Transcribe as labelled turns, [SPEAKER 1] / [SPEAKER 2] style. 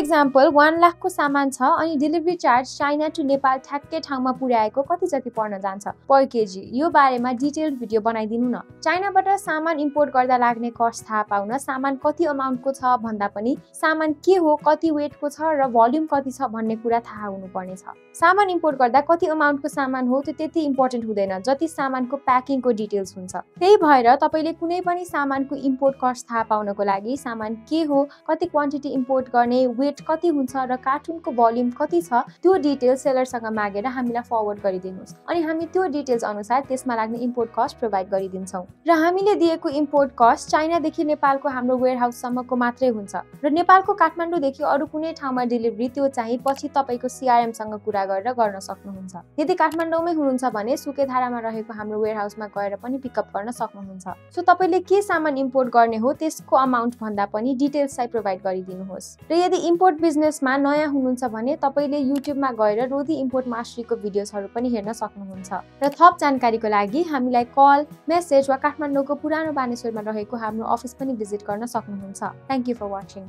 [SPEAKER 1] Example 1 लाखको सामान छ अनि delivery charge China to Nepal ठ्याक्कै ठाउँमा पुर्याएको कति जति पर्न जान्छ पर केजी, यो बारेमा डिटेल्ड भिडियो बनाइदिनु न। चाइनाबाट सामान इम्पोर्ट गर्दा लाग्ने कस्ट थाहा पाउन सामान कति अमाउन्टको छ भन्दा पनि सामान के हो, कति वेटको छ र भोल्युम कति छ भन्ने कुरा थाहा हुनुपर्ने छ। सामान इम्पोर्ट गर्दा कति अमाउन्टको सामान हो त्यो त्यति इम्पोर्टेन्ट हुँदैन जति सामानको प्याकिङको डिटेल्स हुन्छ। त्यही भएर तपाईले कुनै पनि सामानको इम्पोर्ट कस्ट थाहा पाउनको लागि सामान के हो, कति क्वान्टिटी इम्पोर्ट गर्ने, वेट कति हुन्छ र कार्टुनको भोल्युम कति छ त्यो डिटेल सेलरसँग मागेर हामीलाई फरवर्ड गरिदिनुहोस् अनि हामी त्यो डिटेल्स अनुसार त्यसमा लाग्ने इम्पोर्ट कस्ट प्रोभाइड गरिदिन्छौँ। र हामीले दिएको इम्पोर्ट कस्ट चाइनादेखि नेपालको हाम्रो वेयरहाउससम्मको मात्रै हुन्छ र नेपालको काठमाडौँदेखि अरू कुनै ठाउँमा डेलिभरी त्यो चाहिँ पछि तपाईको सीआरएम सँग कुरा गरेर गर्न सक्नुहुन्छ। यदि काठमाडौँमै हुनुहुन्छ भने सुकेधारामा रहेको हाम्रो वेयरहाउसमा गएर पनि पिकअप गर्न सक्नुहुन्छ। सो तपाईले के सामान इम्पोर्ट गर्ने हो त्यसको अमाउन्ट भन्दा पनि डिटेल्स चाहिँ प्रोभाइड गरिदिनुहोस्। र यदि इम्पोर्ट बिजनेसमा नयाँ हुनुहुन्छ भने तपाईले युट्युबमा गएर रोदी इम्पोर्ट मास्टरीको भिडियोजहरू पनि हेर्न सक्नुहुन्छ। र थप जानकारीको लागि हामीलाई कल, मेसेज वा काठमाडौँको पुरानो बानेश्वरमा रहेको हाम्रो अफिस पनि भिजिट गर्न सक्नुहुन्छ। Thank you for watching.